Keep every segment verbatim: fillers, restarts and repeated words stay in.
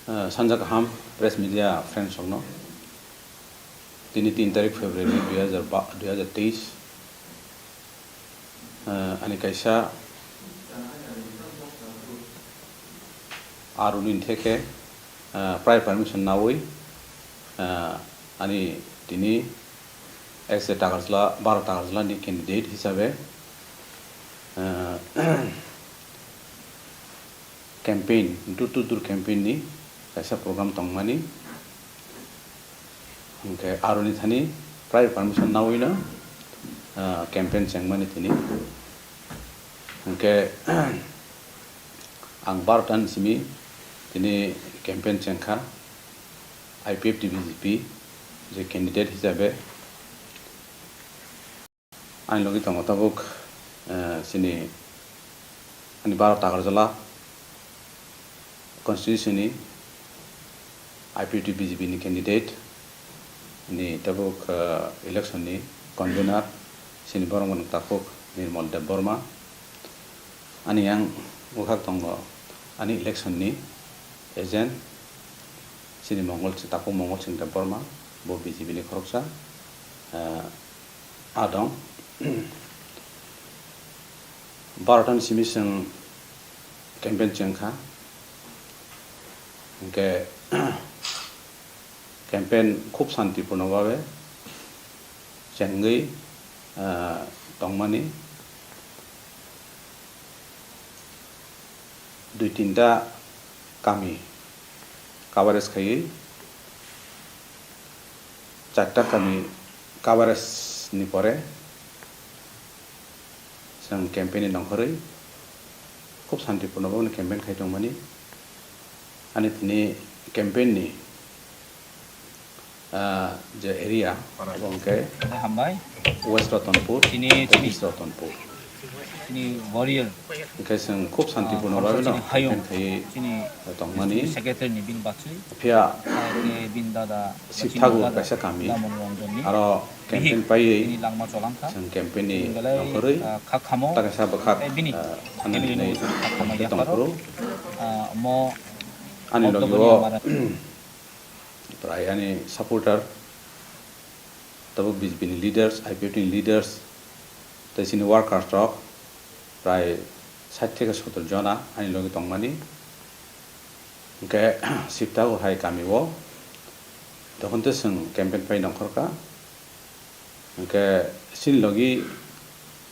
Uh, Sanja Kaham Press Media Friends rokno, tini tin tarik February dui hajar ba-, dui hajar teis, uh, ani kaisa aroni theke, uh, prior permission nawi, uh, ani tini as a Takarjala, Baro Takarjala ni candidate hisabe, uh, campaign, door to door campaign ni kaisa program tongmani. Hwnkhe aroni thani prior permission nawino, ah, campaign chengmani tini. Hwnkhe ang Baro Tan simi tini campaign chengkha, I P F T B J P je candidate hisabe. Ani logi tongo tabuk, eh, chini ani Baro Takarjala constituency ni I P F T B J P ni candidate ni tabuk, eh, election ni convener chini borok mwnang takhuk Nirmal Debbarma. Ani yang bukhak tongo ani election ni agent chini Mongol, takhuk Mongol Singh Debbarma, bo B J P ni khoroksa, eh, adong. Baro Tan simi chwng campaign chengkha. Hwnkhe campaign khub santipurno babe chengwi, ah, tongmani. Dui tinta kami coverage khaiwi, charta kami coverage ni pore chwng campaign ni nongkhorwi khub santipurno bwkhani campaign khai tongmani. Ani tini campaign ni, ah, je area, abo hwnkhe hambai. West Ratanpur, chini, chini East Ratanpur. Chini warrior. Hwnkhe chwng khub santipurno, ah, bagwi no chini hayung, campaign khaiwi, chini tongmani. Secretary ni bini baksui. Phiya ah, khe bini dada Sibthagur kaisa kami. Aro campaign paiwi chwng campaign ni nongkhorwi ta kaisa bwkhak, ah, thangna hinwi tongphuru. Ani logi o prai ani supporter, tabuk B J P ni leaders, I P F T ni leaders, tei chini workers rok prai sait theke sotor jona ani logi tongmani. Hwnkhe Sibthagur hai kami o dokhon tei chwng campaign pai nongkhorkha. Hwnkhe chini logi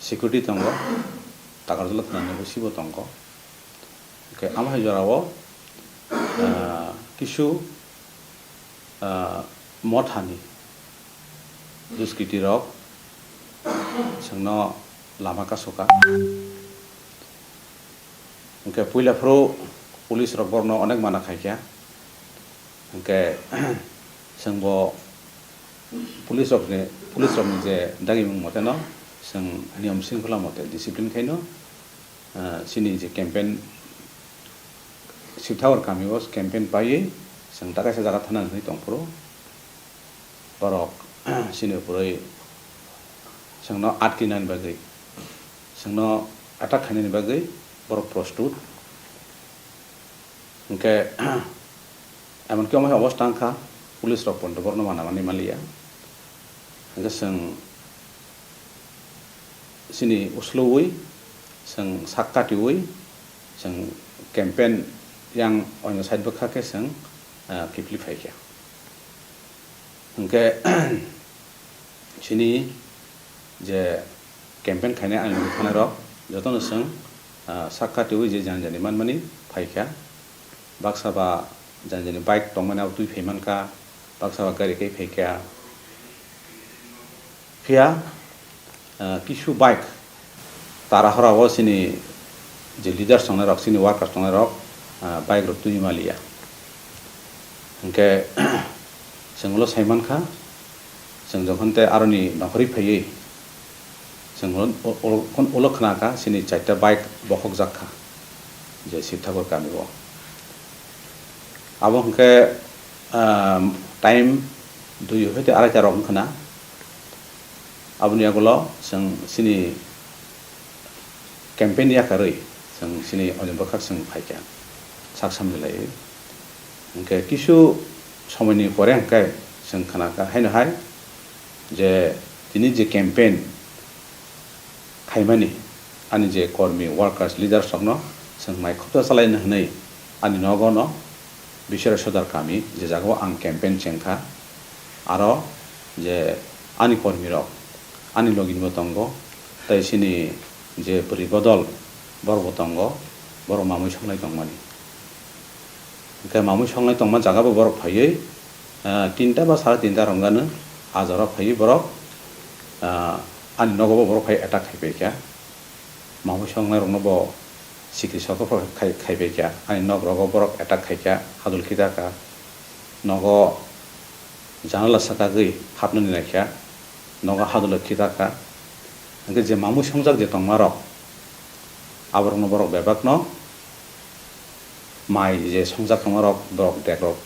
security tongo, Takarjala thana ni bisingo tongo. Hwnkhe amo hai jora o, ah, kisu, ah, mothani duskriti rok chwngno lama kasoka. Hwnkhe puila phuru police rok borokno onek mana khaikha. Hwnkhe chwngbo police rokni, police rokni je dagimung moteno chwng niyom shringkhola mote discipline khaino, ah, chini je campaign Sibthagur kami o campaign paiwi chwng ta kaisa jaga thana hinwi tongphuru. Borok chini kwrwi chwngno atkinani bagwi, chwngno attack khainani bagwi borok prostut. Hwnkhe, emonki omo hai obostha wngkha, police rok pono borokno mana manwi manliya. Hwnkhe chwng chini usluwi, chwng sak katiwi, chwng campaign yang oino side bwkha khe chwng, ah, kiphilwi phaikha. Hwnkhe, chini je campaign khainai ani logi thanai rok jotono chwng, ah, sak katiwi je jani jani manmani phaikha. Baksa ba jani jani bike tongmani abo twi phai mankha, baksa ba gari kai phaikha. Phiya, ah, kisu bike tara hora o chini je leaders tongnai rok, chini workers tongnai rok, ah, bike rok twi maliya. Hwnkhe chwng ulo sai mankha, chwng jokhon tei aroni nongkhorwi phaiwi, chwng ulo, ulo, ulo khna kha chini chaita bike bokhokjak kha je Sibthagur kami o. Abo hwnkhe, ah, time dui hwnkhe tei arai ta rok wngkha na. Aboni yagulo chwng chini campaign yakarwi chwng chini oino bwkhak chwng phaikha sak samni laiwi. Hwnkhe kisu somoini pore hwnkhe chwng khnakha haino hai je tini je campaign khaimani ani je kormi, workers, leaders rokno chwng mai khopsa chalaina hwnwi ani nogo no Biswara Sodar kami je jagao ang campaign chengkha, aro je ani kormi rok ani logi bo tongo, tei chini je bwrwi bodol borok bo tongo, borok mamui songlai tongmani. Hwnkhe mamui songlai tongma jaga bo borok phaiwi, ah, tinta ba sara tinta rwngano ah jora phaiwi borok, ah, ani nogo bo borok phai attack khai paikha. Mamui songnai rokno bo sikri sokro khai, khai paikha. Ani nok rogo borok attack khaikha, hadul khitakha. Nogo janala sakagwi hapnani naikha, nogo hadul khitakha. Hwnkhe je mamui songjak je tongma rok, aborokno borok bebakno mai je songjak tongma rok, borok dek rok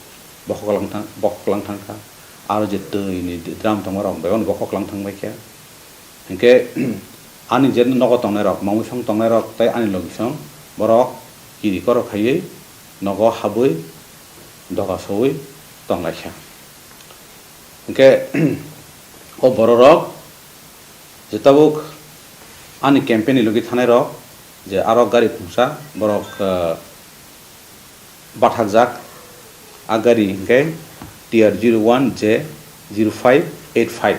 bokhok lang thang, bokhok lang thangkha. Aro je twi ni drum tongma rok bebakno bokhok lang thang baikha. Hwnkhe ani je nogo tongnai rok, mamui song tongnai rok tei ani logi song borok kiri koro khaiwi nogo habwi doga sowi tonglaikha. Hwnkhe o bororok je tabuk ani campaign ni logi thanai rok je aro gari khungsa borok, eh, bathakjak. A gari hwnkhe T R zero one J zero five eight five.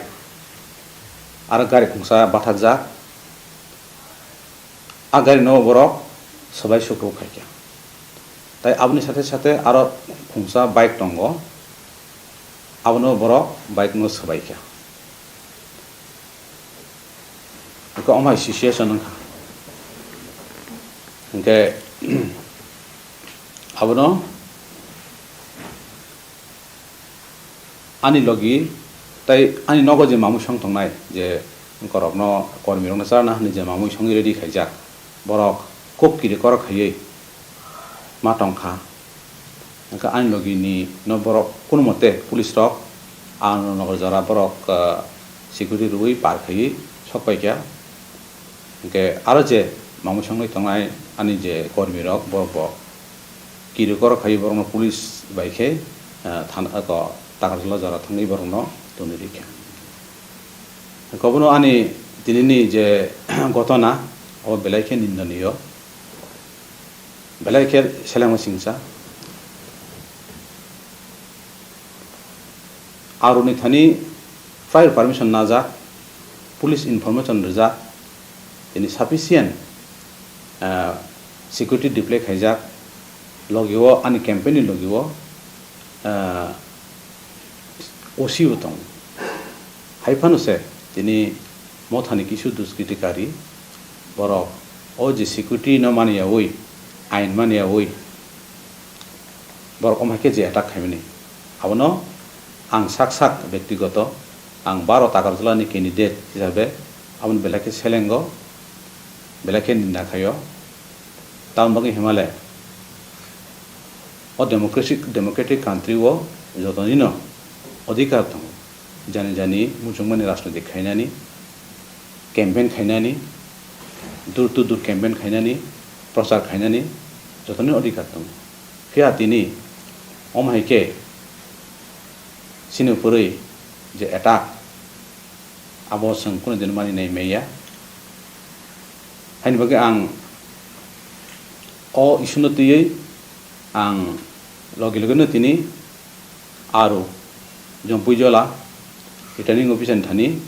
Aro gari khungsa bathakjak. A gari no borok swbai sukru khaikha. Tai aboni sathe sathe aro khungsa bike tongo. Abono borok bike no swbaikha. Hwnkhe omo hai situation wngkha. Hwnkhe abono ani logi tai ani nogo je mamui song tongnai, je korokno, kormirokno charna hwnwi je mamui songwi ready khaijak, borok kok kiri koro khaiwi ma tongkha. Hwnkhe ani logi ni no borok kunu mote police rok ang nokol jora borok, ah, security rwui par khaiwi sok paikha. Hwnkhe aro je mamui songwi tongnai ani je kormi rok borok bo kiri koro khaiwi borokno police bai khe, ah, thana, ko, Takarjala jora thangwi borokno tonwi rikha. Hwnkhe obono ani tinini je gotona obo belai khe nindoniyo. Belai khe selengma singsa. Aroni thani prior permission najak, police information rijak, tini sufficient, ah, security display khaijak, logi o ani campaign ni logi o, ah, O C bo tongo. Hai phano se tini mothani kisu duskriti kari borok o je security no mani yaui, ain mani yaui borok omhai khe je attack khaimani. Abono ang sak sak bektigoto ang baro Takarjala ni candidate hisabe aboni belai khe selengo, belai khe ninda khaio. Tamoni bagwi himale o democratic, democratic country o jotonino odhikar tongo. Jani jani muchungmani rajniti khainani, campaign khainani, door to door campaign khainani, prochar khainani jotonino odhikar tongo. Phiya tini omo hai khe chini kwrwi je attack, abo chwng kunu din mani nai maya. Haini bagwi ang o issue no twiwi ang logi logi no tini aro Jompuijola returning officer ni thani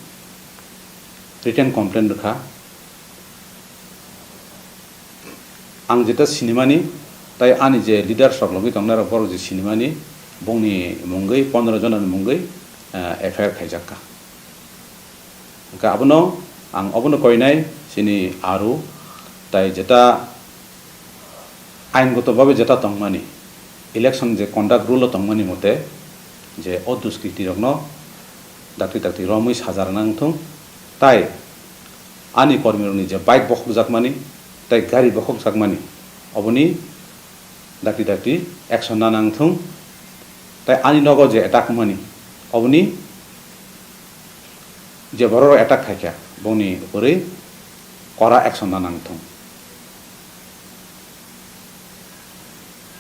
written complaint rwkha. Ang jeta sinimani, tai ani je leaders rok logi tongnai rok borok je sinimani, bongni mungwi pondro jona ni mungwi, eh, F I R khaijak kha. Hwnkhe abono ang obono koinai chini aro tai jeta aingoto babe jeta tongmani, election je conduct rule o tongmani mote je o duskriti rokno dakti dakti romwi saja rwna wngthung, tai ani kormi rokni je bike bokhokjakmani tai gari bokhokjakmani oboni dakti dakti action nana wngthung, tai ani nogo je attack wngmani oboni je borok attack khaikha bongni kwrwi kora action nana wngthung.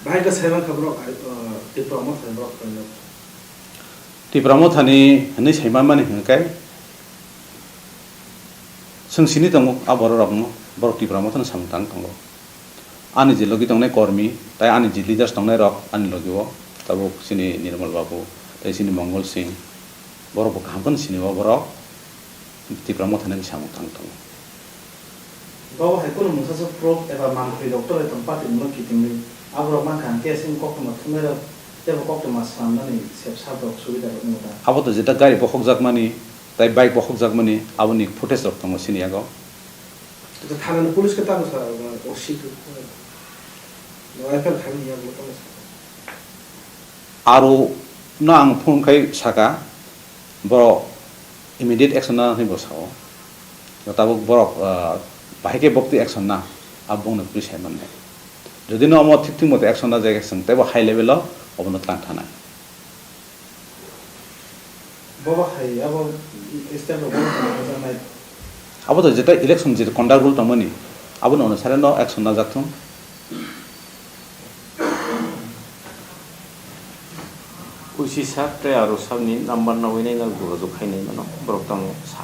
Bahai khe sai mankha borok, ah, Tipra Motha ni borok khainok. Tipra Motha ni hwnwi sai manmani hwnkhai, chwng sini tongo, a borok rokno, borok Tipra Motha ni samung tang tongo. Ani je logi tongnai kormi, tai ani je leaders tongnai rok ani logi o, tabuk chini Nirmal Babu, tai chini Mongol Singh, borok bo kaham kheno sini o borok. Tipra Motha ni samung tang tongo. Bo hai kunu mungsa se proof eba manthwi doctor hai tong party mungno kitingwi. Aborok mankha ang khe chini koktwma thumnairok teibo koktwma swnamnani sep sap rok subida rok wngo da. Abo to jeta gari bokhokjakmani, tai bike bokhokjakmani, aboni footage rok tongo chini yago. Thanani police khe tamo sa, O C khe, F I R khaimani yago tamo sa. Aro no ang phone khai saka, borok immediate action na hinwi bo sao. Tabuk borok, ah, bahai khe bokti action na, abo bongni police hai mannai. Jodi no omo thik thik mote action na jai khe chwng teibo high level o obono tlang thanai. Bobo hai abo step rok bono tong thangjaknai. Abo to jeta election je conduct rule tongmani, aboni onusare no action najak thung. Uisi sir tei aro sir ni number nugwi nai no jogajog khai nai mano, borok tamo sa.